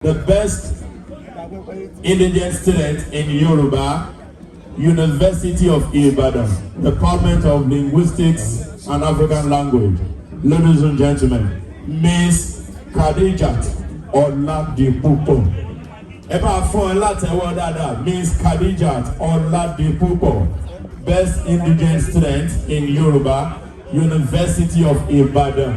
The best indigent student in Yoruba, University of Ibadan, Department of Linguistics and African Language. Ladies and gentlemen, Miss Khadijat Oladipupo. Ẹ bá fún ẹ látẹ̀wọ́ dáadáa, Miss Khadijat Oladipupo, best indigent student in Yoruba, University of Ibadan,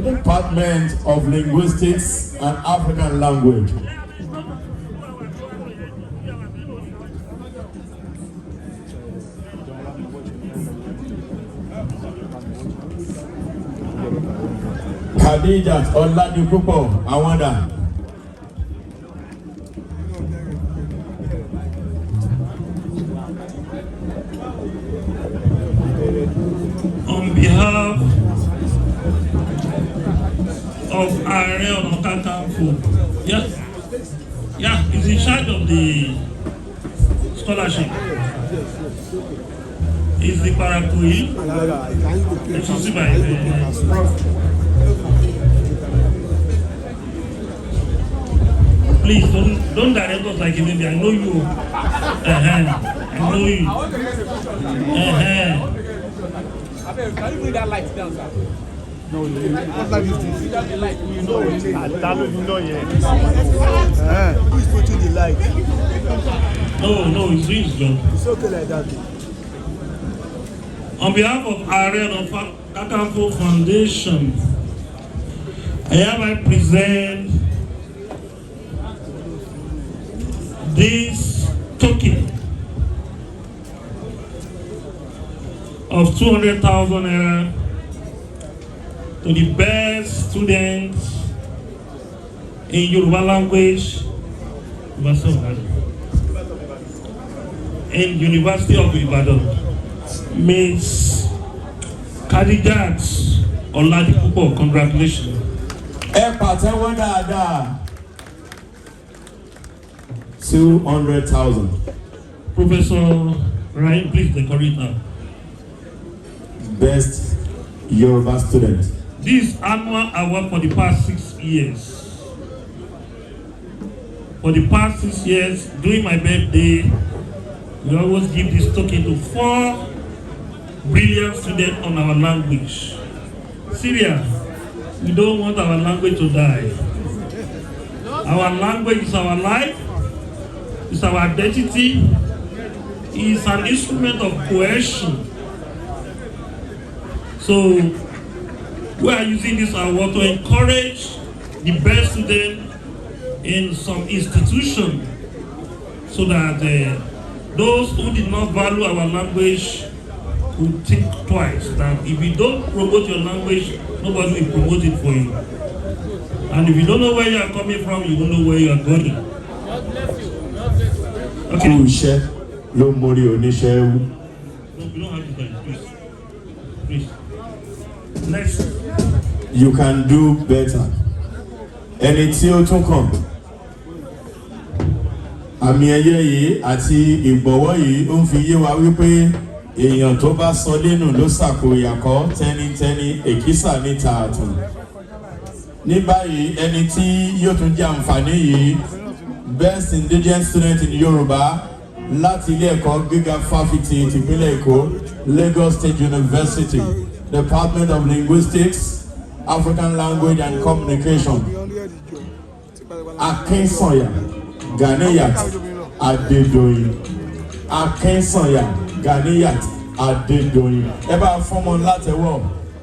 Department of Linguistics and African Language. Khadijat Oladipupo, àwọn dà. On behalf of Ààrẹ Ọ̀nà Kakanfò, yeah, he's in charge of the scholarship. He's the Parakoyi. Excuse me. Please don't direct us like a baby. I know you. I know you. Abeg, can you bring that light down, sir? No, what light is this? Without the light, you know. Ta ló ní náà yẹn? Who is putting the light? No, he's doing his job. It's okay like that. On behalf of Ààrẹ Ọ̀nà Kakanfò Foundation, I hereby present this token of 200,000 naira to the best student in Yoruba language, University of Ibadan, in University of Ibadan, Miss Khadijat Oladipupo. Congratulations. Ẹ pàtẹ́wọ́ dáadáa. 200,000. Professor Ryan, please decorate her. Best Yoruba student. This annual award for the past 6 years. For the past 6 years, during my birthday, we always give this token to four brilliant students on our language. Syria, we don't want our language to die. Our language is our life, it's our identity, it's an instrument of cohesion. So we are using this award to encourage the best student in some institution so that those who did not value our language would think twice that if you don't promote your language, nobody will promote it for you. And if you don't know where you are coming from, you don't know where you are going. Okay. Kú iṣẹ́ ló mórí oníṣẹ́ wú. No, we don't have the time, please. Please. Next. You can do better. Ẹni tí ó tún kàn. Àmì ẹ̀yẹ yìí àti ìgbọ̀wọ́ yìí ó ń fi yé wa wípé èèyàn tó bá sọ lẹ́nu ló ṣàkóyàkọ́ tẹ́nitẹ́ni èkísà ní tààtàn. Ní báyìí, ẹni tí yóò tún jẹ́ àǹfààní yìí, best indigent student in Yorùbá láti ilé ẹ̀kọ́ gíga fáfitì tìpínlẹ̀ Èkó, Lagos State University, Department of Linguistics, African Language and Communication, Akínsànyà Ganiyat Adédoyin. Akínsànyà Ganiyat Adédoyin, ẹ bá fọmọ látẹwọ.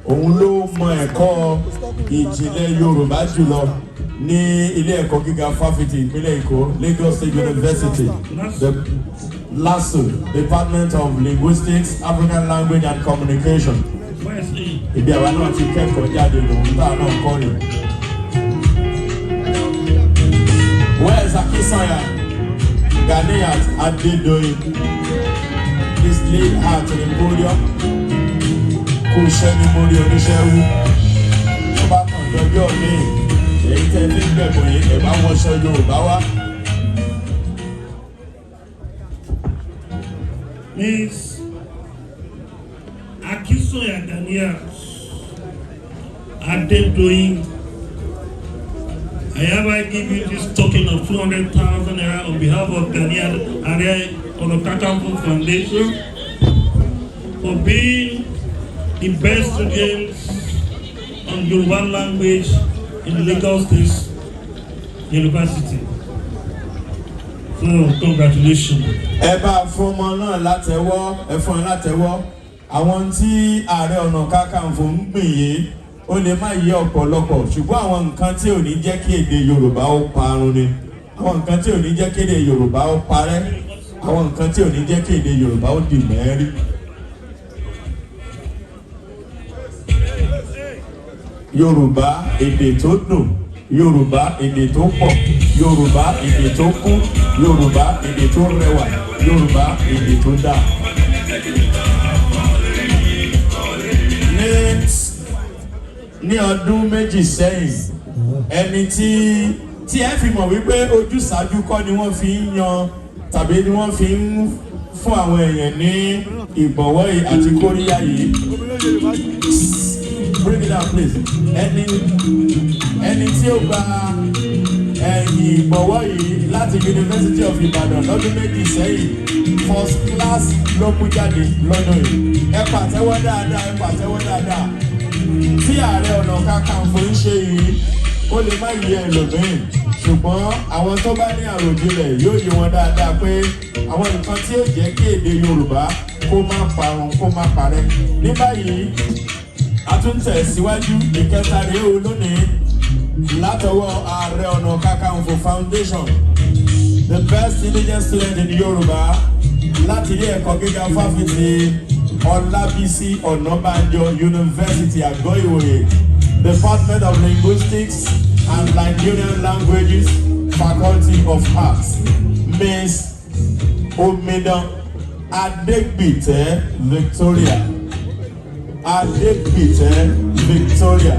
Òun ló mọ ẹ̀kọ́ ìjìnlẹ̀ Yorùbá jùlọ ní ilé ẹ̀kọ́ gíga fáfitì ìpínlẹ̀ Èkó, Lagos State University, the LASU, Department of Linguistics, African Language and Communication. Where is he? Ibi àwa náà ti kẹ́kọ̀ọ́ jáde lòun tá a náà kọ́ rè. Where is Akinsanya Ganiyat Adedoyin? Please lead her to the podium. Kú iṣẹ́ ní mórí oníṣẹ́ wú. Tó bá kàn dọjọ́ míì, èyí tẹ́ fi ń gbẹ̀bùn yìí, ẹ̀ bá wọṣọ Yorùbá wá. Miss Akisoya Ganiyat Adedoyin, I I hereby give you this token of 200,000 naira on behalf of Gani Ààrẹ Ọ̀nà Kakanfò Foundation for being the best student on Yoruba language in Lagos State University. So, congratulations. Ẹ bá fún ọmọ náà látẹ́wọ́, ẹ fún ẹ látẹ́wọ́. Àwọn tí Ààrẹ Ọ̀nà Kakanfò ń gbìn yìí, ó lè má yé ọ̀pọ̀lọpọ̀, ṣùgbọ́n àwọn nǹkan tí ò ní jẹ́ kí èdè Yorùbá ó parun ni, àwọn nǹkan tí ò ní jẹ́ kí èdè Yorùbá ó parẹ́, àwọn nǹkan tí ò ní jẹ́ kí èdè Yorùbá ó dì mẹ́rí. Yorùbá, èdè tó dùn. Yorùbá, èdè tó pọ̀. Yorùbá, èdè tó kún. Yorùbá, èdè tó rẹwà. Yorùbá, èdè tó dáa. Ní ọdún 2 sẹ́yìn, ẹni tí ẹ fi mọ̀ wípé ojúsàájú kọ́ ni wọ́n fi ń yan tàbí ni wọ́n fi ń fún àwọn èèyàn ní ìbọ̀wọ́ yìí àti kóríyá yìí. Bring it down, please. Ẹni tí ó gba ẹ̀yìn ìbọ̀wọ́ yìí láti University of Ibadan lọ́dún 2 sẹ́yìn, first class ló mú jáde lọ́dún yìí. Ẹ pàtẹ́wọ́ dáadáa, ẹ pàtẹ́wọ́ dáadáa. Tí Ààrẹ Ọ̀nà Kakanfò ń ṣe yìí, ó lè má yé ẹlòmíì, ṣùgbọ́n àwọn tó bá ní àròjinlẹ̀ yóò yé wọn dáadáa pé àwọn nǹkan tí ó jẹ́ kí èdè Yorùbá kó má parun, kó má parẹ́. Ní báyìí, a tún tẹ̀ síwájú. Ìkẹta rèé o lónìí látọwọ́ Ààrẹ Ọ̀nà Kakanfò Foundation, the best indigent student in Yorùbá láti ilé ẹ̀kọ́ gíga fáfitì Ọlábísí Ọ̀nàbànjọ University, Àgọ́ Ìwòye, Department of Linguistics and Nigerian Languages, Faculty of Arts, Miss Omidan Adegbite Victoria. Adegbite Victoria.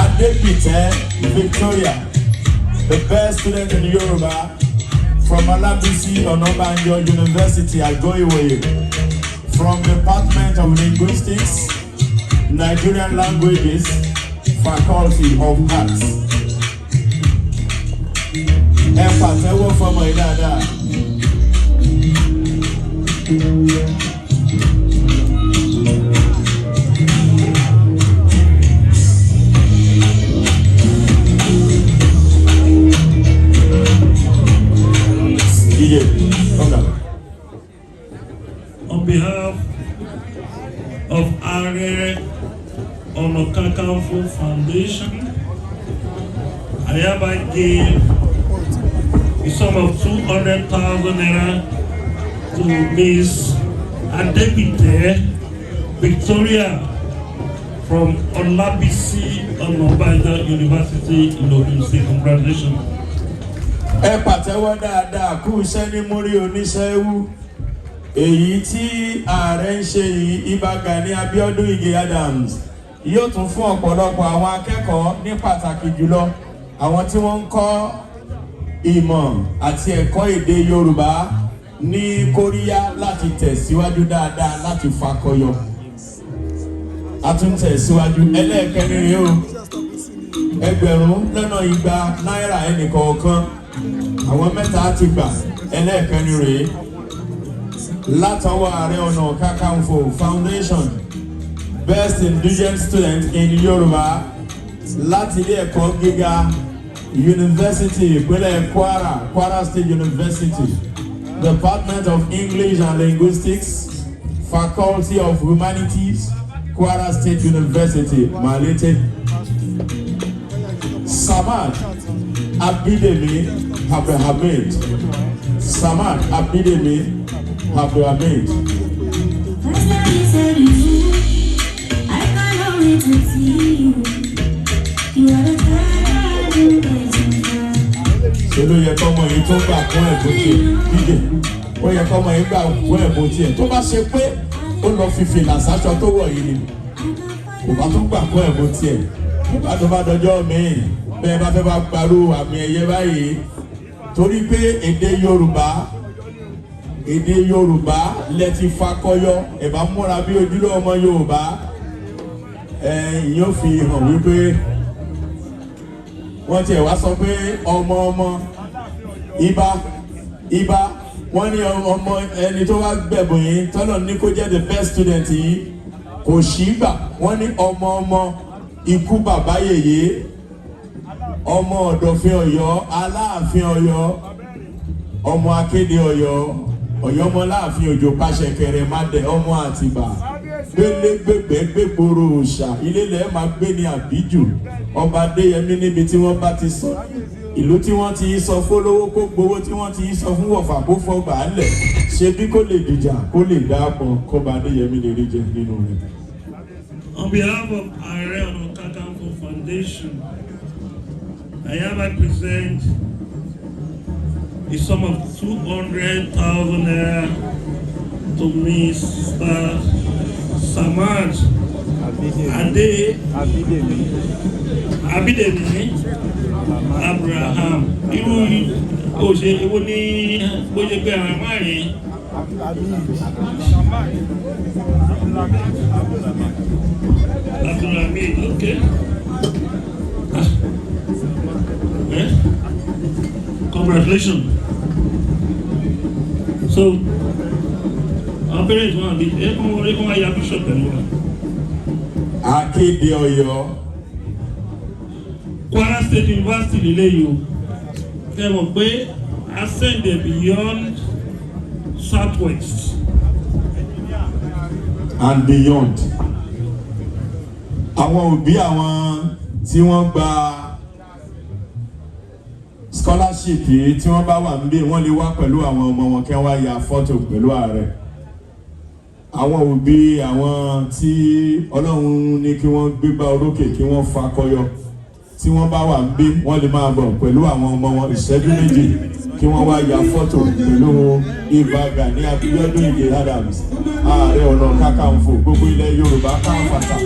Adegbite Victoria, the best student in Yoruba from Olabisi Onabanjo University, Ago-Iwoye, from Department of Linguistics, Nigerian Languages, Faculty of Arts. Ẹ pàtẹ́wọ́ fọmọ yìí dáadáa. DJ, come down. On behalf of Ààrẹ Ọ̀nà Kakanfò Foundation, I hereby give the sum of 200,000 naira to Miss Adegbite Victoria from Olabisi Onabanjo University in Ogun State. Congratulations. Ẹ pàtẹ́wọ́ dáadáa. Kú iṣẹ́ ní mórí oníṣẹ́ wú. Èyí tí ààrẹ ń ṣe yìí, Ìbà Gani Abiodun Ige Adams, yóò tún fún ọ̀pọ̀lọpọ̀ àwọn akẹ́kọ̀ọ́, ní pàtàkì jùlọ àwọn tí wọ́n ń kọ́ ìmọ̀ àti ẹ̀kọ́ èdè Yorùbá ní kóríyá láti tẹ̀síwájú dáadáa, láti fakọyọ. A tún tẹ̀síwájú. Ẹlẹ́ẹ̀kẹrin rèé o, 200,000 náírà ẹnìkọ̀ọ̀kan. Àwọn mẹ́ta ti gbà, ẹlẹ́ẹ̀kẹrin rèé látọwọ́ Ààrẹ Ọ̀nà Kakanfò Foundation, best indigent student in Yorùbá láti ilé ẹ̀kọ́ gíga University ìpínlẹ̀ Kwara, Kwara State University, Department of English and Linguistics, Faculty of Humanities, Kwara State University, Malete, Samad Abidemi Abdulhamid. Samad Abidemi Abdulhamid. First time you said you, I cannot wait to see you. You are the kind I've been waiting for. Ṣe ló yẹ kọ́mọ yìí tó gbà fún ẹ̀bùn tiẹ̀? Díje, ó yẹ kọ́mọ yìí gbà fún ẹ̀bùn tiẹ̀. Tó bá ṣe pé ó lọ fi fìlà sáṣọ tó wọ̀ yìí ni, kò bá tún gbà fún ẹ̀bùn tiẹ̀. Tó bá tó bá dọjọ́ míì bẹ́ẹ̀ bá fẹ́ bá gbarú àmì ẹ̀yẹ báyìí, torí pé èdè Yorùbá lẹ ti fakọyọ, ẹ̀ bá múra bí ojúlówó ọmọ Yorùbá. Ẹ yóò fi hàn wípé wọ́n tiẹ̀ wá sọ pé ọmọ ọmọ ibà ibà. Wọ́n ní ọmọ ẹni tó wá gbẹ̀bùn yìí, tọ́lọ̀ ní kó jẹ́ the best student yìí, kò sí gbà. Wọ́n ní ọmọ ọmọ ikú bàbá yèyé, ọmọ ọ̀dọ̀fin Ọ̀yọ́, Aláàfin Ọ̀yọ́, ọmọ akéde Ọ̀yọ́, Ọ̀yọ́mọ láàfin òjò pàṣẹkẹrẹ mádẹ, ọmọ Àtìbà gbélégbègbè gbégboro òòṣà ilé lẹ́ẹ̀ máa gbé ní àbíjù, ọba Adéyẹmí, níbi tí wọ́n bá ti sọ ìlú tí wọ́n ti sọ fólówó kó gbowó, tí wọ́n ti sọ fún wọ̀fà kó fọgbà á lẹ̀ ṣe bí kó lè dìjà kó lè dáàpọ̀ kọba Adéyẹmí lè rí jẹ nínú rẹ̀. On behalf of Ààrẹ Ọ̀nà Kakanfò Foundation, I hereby present a sum of 200,000 naira to Mr. Samad Ade Abídèmí. Abidemi Abraham. Irú òṣè èwo ní bó ṣe pé àwọn márùn-ún? Abdulhamid. Abdulhamid, okay. Ah. Eh? Congratulations. So, our parents want to be, ẹ kàn wá ya bishop pẹ̀lú wa. Akéde Ọ̀yọ́. Kwara State University lélẹ́yìí o. Ẹ mọ̀ pé a send it beyond Southwest. And beyond. Àwọn òbí àwọn tí wọ́n gba scholarship yìí, tí wọ́n bá wà níbí, wọ́n lè wá pẹ̀lú àwọn ọmọ wọn kí wọ́n wá ya fọ́tò pẹ̀lú ààrẹ. Àwọn òbí àwọn tí Ọlọ́run ní kí wọ́n gbégbá orókè, kí wọ́n fakọyọ, tí wọ́n bá wà níbí, wọ́n lè máa bọ̀ pẹ̀lú àwọn ọmọ wọn ìṣẹ́jú 2 kí wọ́n wá ya fọ́tò pẹ̀lú Ìbà Gani Abiodun Ige Adams, Ààrẹ Ọ̀nà Kakanfò gbogbo ilẹ̀ Yorùbá káfàtà.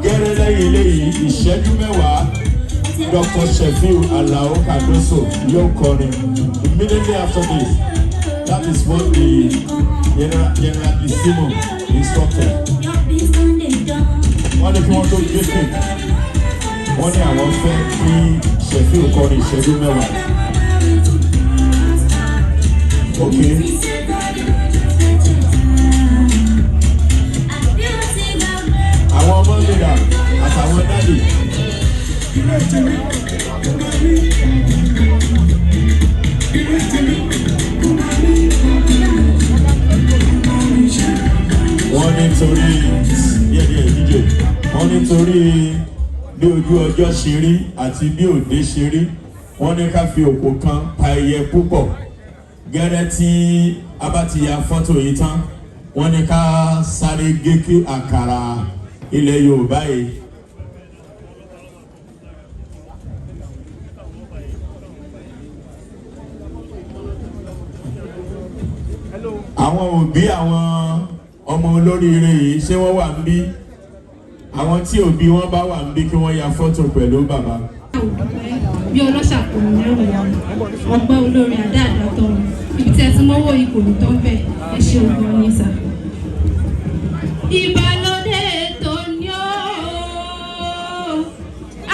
Gẹ́rẹ́ lẹ́yìn eléyìí, ìṣẹ́jú 10, Dr. Shefiu Alao Cardoso yóò kọrin. Immediately after this, that is what the Generalissimo instructed. Wọ́n ní kí wọ́n tó gé cake, wọ́n ní àwọn fẹ́ kí Shefiu kọrin ìṣẹ́jú 10. Okay. Àwọn ọmọ mi dà, àtàwọn daddy? Wọ́n ní torí díẹ̀díẹ̀ díje, wọ́n ní torí bí ojú ọjọ́ ṣe rí àti bí òde ṣe rí, wọ́n ní ká fi òkò kan pa ẹyẹ púpọ̀. Gẹ́rẹ́ tí a bá ti ya fọ́tò yìí tán, wọ́n ní ká sáré gé kí àkàrà ilẹ̀ Yorùbá yìí. Àwọn òbí àwọn ọmọ olóríire yìí, ṣé wọ́n wà níbí? Àwọn tí òbí wọn bá wà níbí, kí wọ́n ya fọ́tò pẹ̀lú bàbá. Bí ọlọ́ṣà kò ní lẹ́rù wọn, ọgbẹ́ olórin àdáàdá tọrọ ibi tí ẹ ti mọ́wọ́ yìí kò ní tán bẹ́ẹ̀. Ẹ ṣe ògùn ní sà. Ìbálòdé tó ní ó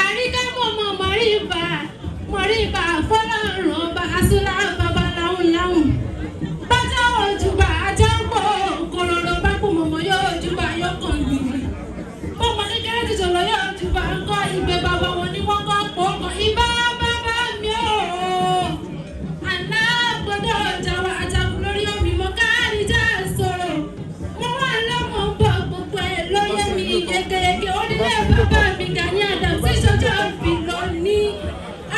àríkàmọ́ mọ́ mọ́ríbà mọ́ríbà fọlọ́run ọba asúlá bàbá láhùn láhùn bájá ojúbà ajá ń pọ̀ kòròrò bá kú mọ̀mọ́ yóò júbà yóò kàn gbìyànjú mọ̀mọ́ kékeré ti sọ̀rọ̀ yóò júbà ńkọ́ ìgbé bàbá wọn ni wọ́n kọ́ pọ̀ kọ́ ibà bàbá mi ò alágbọ́dọ̀ jàwá ajagun lórí omi mọ́ káàrí já sọ̀rọ̀ mo wà lọ́mọ ń bọ̀ gbogbo ẹ̀ lóye mi yékéyéké onílé bàbá mi Gani Adams tí ìṣojú òbí lọ ní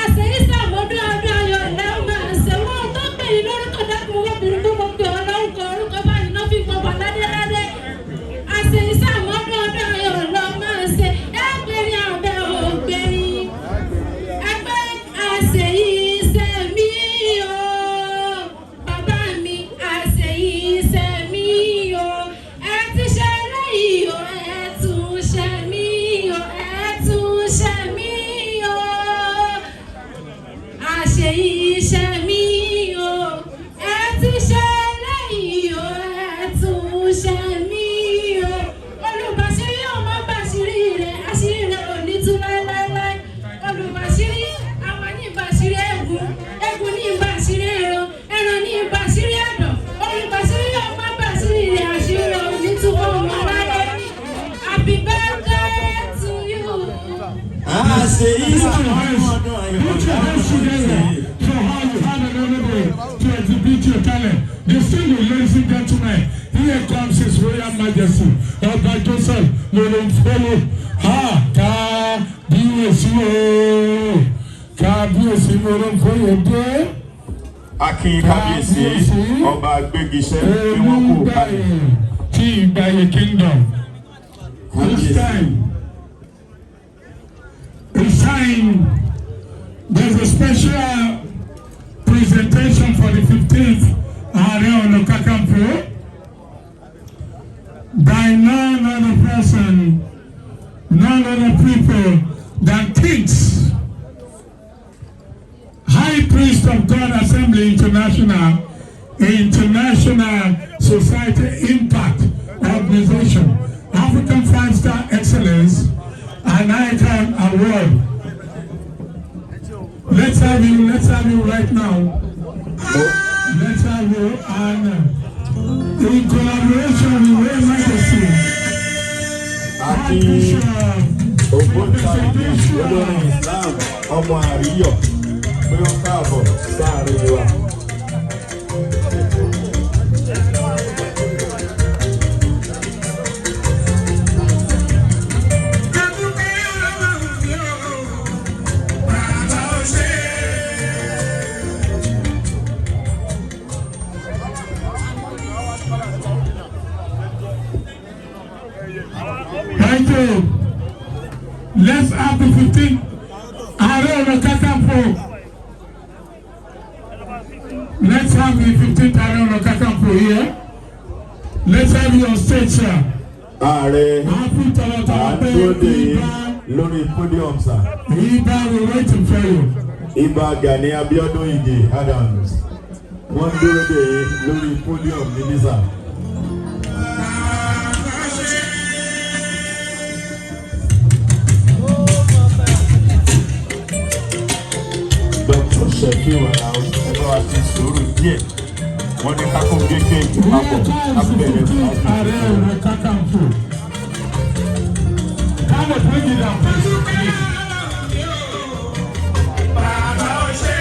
àṣeyísàmọ́dún ọdún ayọ̀ lẹ́wọ̀n máa ṣe wọ́n tó pè ní lórúkọ dákun obìnrin tó mọ̀ pé ọlọ́run orúkọ báyìí náà fi gbọ́ wà ládéládé. Àṣeyísàmọ́dún ọdún ayọ̀ lọ́ máa ṣe ẹgbẹ̀rin abẹ́ ògbẹ̀rin ẹgbẹ́ àṣeyíṣẹ́ mi o, bàbá mi, àṣeyíṣẹ́ mi o. Ẹ ti ṣe léyìí o, ẹ tún ṣe mí o, ẹ tún Àṣeyí Put your hands, sàmọ́dún ayọ̀ put your hands together for how you had another day to exhibit your talent. Distinguished ladies and gentlemen, here comes His Royal Majesty, Ọba Joseph Moronfolu. Ha! Kábíyèsí o! Kábíyèsí Moronfolu dé. A kí kábíyèsí ọba Gbégiṣẹ́ bí wọ́n kú kalẹ̀. Olúgbàyè tí Ìgbàyè Kingdom. This Kábíyèsí. time, it's time, there's a special presentation for the 15th Ààrẹ Ọ̀nà Kakanfò by none other person, none other people than Kings, High Priest of God Assembly International, International Society Impact Organization, African Five Star Excellence, and Icon Award. Let's have you right now. Let's have you, and in collaboration with Royal Majesty, A kí ògbóǹtarìgì olórin Islam ọmọ àríyọ̀ pé ó káàbọ̀ sáàrin wa. Thank you. Let's have the 15th Ààrẹ Ọ̀nà Kakanfò. Let's have the 15th Ààrẹ Ọ̀nà Kakanfò here. Let's have you on stage, sir. Ààrẹ, Àfi à tọ̀wọ̀tọ̀wọ̀ ń pé dúró dè yín Ibà lórí podium, sir. Ibà, we waiting for you. Ibà Gani Abiodun Ige Adams, wọ́n ń dúró dè yín lórí podium níbí, sir. Dr. Shefiu Alao, ẹ bá wa fi sùúrù díẹ̀, wọ́n ní ká kó kéékèèké Here papọ̀ comes the ká bẹ̀rẹ̀ 15th Ààrẹ Ọ̀nà Kakanfò. Come and bring it down, please. Bàbá ó ṣe.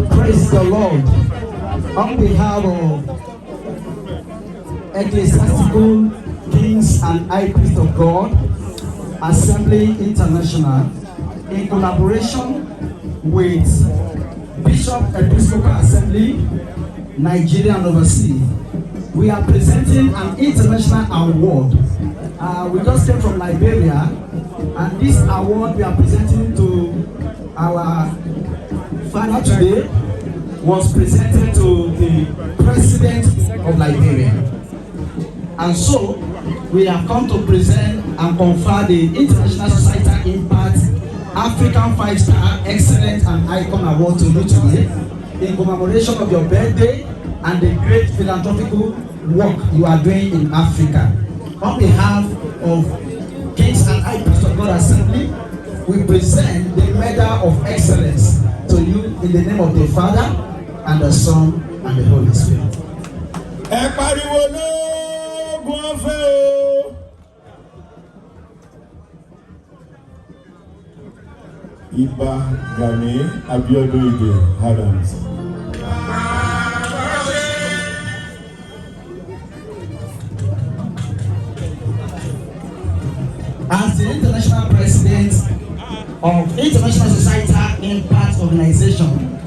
Praise the Lord. On behalf of Ecclesiastical Kings and High Priest of God, Assembly International, in collaboration with Bishop Episcopal Assembly, Nigeria and overseas, we are presenting an international award. We just came from Liberia, and this award we are presenting to our father today was presented to the president of Liberia. And so, we have come to present and confer the International Societal Impact African Five Star Excellence and Icon Award to you today in commemoration of your birthday and the great philanthropical work you are doing in Africa. On behalf of Kings and High Priest of God Assembly, we present the Medal of Excellence to you in the name of the Father and the Son and the Holy Spirit. Ẹ pariwo lóògùn ọ̀fẹ́ o. Ibà Gani Abiodun Ige Adams. As the international president of International Societal Impact Organization,